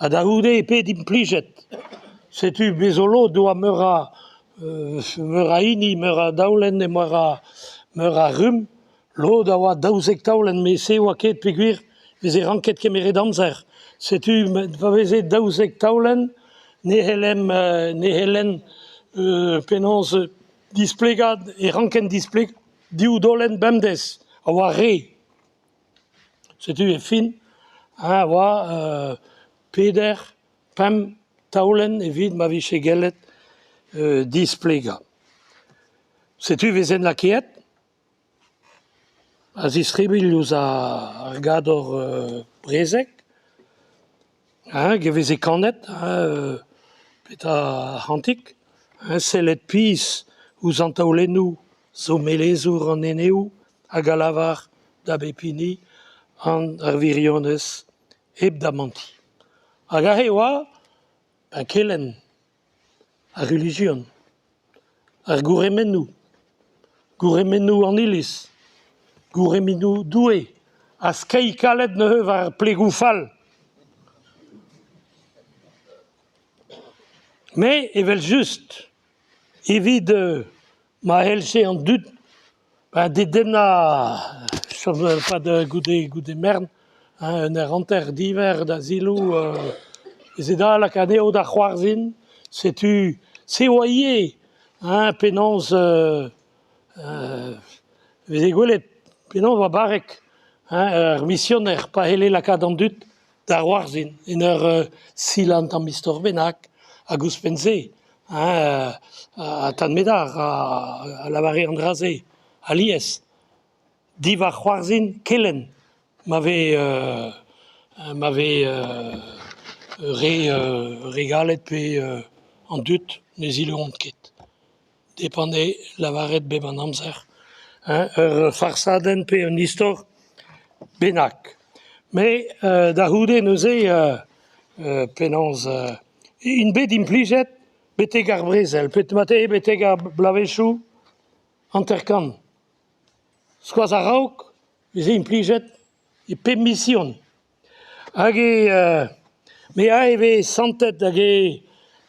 Ha da c'houde eo bet implijet. Setu bez zo lod 'doa meur a meur a hini, meur a daolenn e meur a meur a rumm. Lod a oa 12 taolenn met se 'oa ket peogwir e veze ranket kemeret amzer. Setu pa veze 12 taolenn ne c'hellemp ne c'hellen penaos displegañ e ranken displegañ div daolenn bemdez a oa re. Setu e fin eñ a oa peder, pemp taolenn evit ma vije gellet displegañ. Setu e vezen lakaet a-zistribilh ouzh ar gador brezeg hag e veze kanet petra ar c'hantik, sellet pizh ouzh an taolennoù zo melezour an eneoù hag a lavar da bep hini an ar wirionez hep damantiñ. Hag aze e oa kelenn ar relijion, ar gourhemennoù, gourhemennoù an Iliz, gourhemennoù Doue, ha skeiñ kalet neuze war ar plegoù fall. Me evel-just evit ma c'hellje an dud dedennañ chom e-pad goude goude merenn un eur hanter div eur da selaou ez eo da lakaat anezho da c'hoarzhin setu se 'oa ivez hein penaos e veze gwelet penaos 'oa barrek hein ur misioner pa c'helle lakaat an dud da c'hoarzhin en ur silañ un tamm istor bennak hag ouzhpenn-se hein tad Medar a lavare an dra-se alies diwar c'hoarzhin kelenn ma vez ma vez re re galet pe an dud ne selaouont ket. Depend eo lavaret bep an amzer hein ur farsadenn pe un istor bennak. Met da c'houde neuze penaos int bet implijet betek ar brezel marteze betek ar bloavezhioù 50. Skoaz a-raok e veze implijet e pep mision. Hag e me aze e vez santet hag e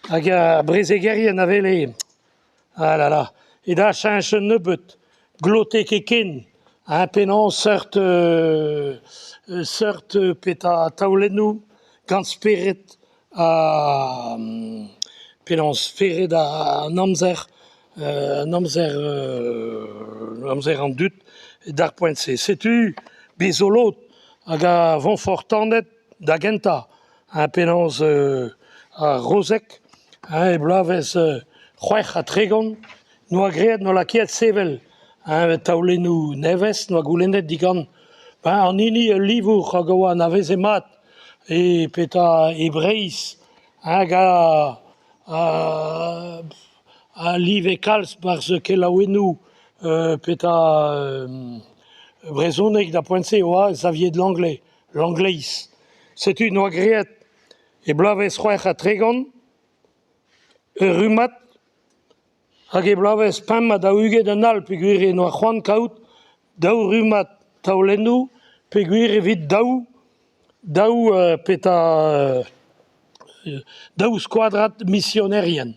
hag ar brezegerien a wele ah là là e da cheñch un nebeud glote ket ken ha penaos seurt seurt petra taolennoù gant spered ha penaos spered an amzer an amzer amzer an dud d'ar poent-se. Setu bez zo lod hag a Voñfortaned da gentañ ha penaos ar Rozeg hein e bloavezh 36 'noa graet 'noa lakaet sevel hein taolennoù nevez 'noa goulennet digant ben an hini ul livour hag a oa anavezet mat e petra e Breizh hag a a live kalz 'barzh kelaouennoù petra brezhoneg da poent-se e oa Xavier de Langlais, Langleiz. Setu 'noa graet e bloavezh 36 ur rummad hag e bloavezh 45 un all peogwir e noa c'hoant kaout daou rummad taolennoù peogwir evit daou daou petra daou skouadrad misionerien.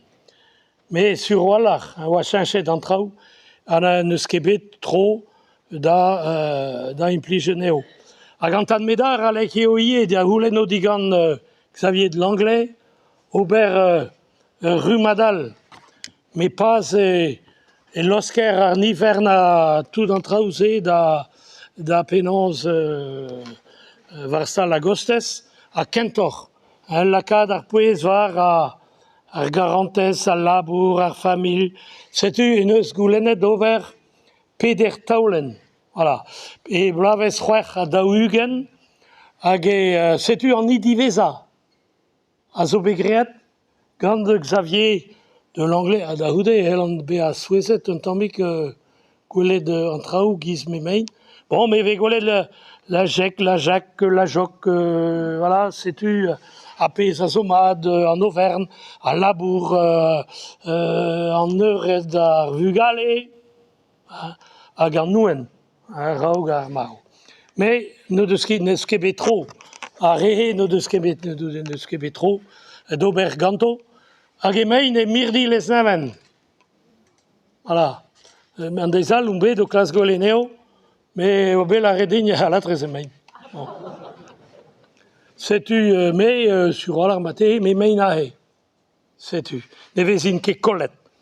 Met sur a-walc'h e oa cheñchet an traoù ha n'eus ket bet tro da da implij anezho. Hag an tad Medar a lakaio ivez da c'houlenno digant Xavier de Langlais ober ur rummad all. Met pas e laosker ar niver na tout an traoù-se da da penaos war stal a-gostez ha kentoc'h lakaat ar pouez war ar garantez, al labour, ar familh. Setu en deus goulennet ober peder taolenn. Voilà. E bloavezh 46 hag e setu an hini diwezhañ a zo bet graet gant Xavier de Langlais. Ha da c'houde e c'hellan bezañ souezhet un tammig gwelet an traoù 'giz m'emaint. Bon, me 'vez gwelet la Jec, la Jacques, la Joc, voilà, setu ar pezh a zo mat, an overn, al labour, an eured, ar vugale hag an nouenn a-raok ar marv. Met n'o deus ket n'eus ket bet tro. Ar re-se n'o deus ket bet n'o deus ket bet tro d'ober ganto hag emaint e mirdi Lesneven. Voilà. An deiz all on bet o klask gwell anezho, met eo bet lâret din a-latrez emaint. Bon. Setu me sur a-walc'h marteze, me 'maint aze. Setu, ne vezint ket kollet.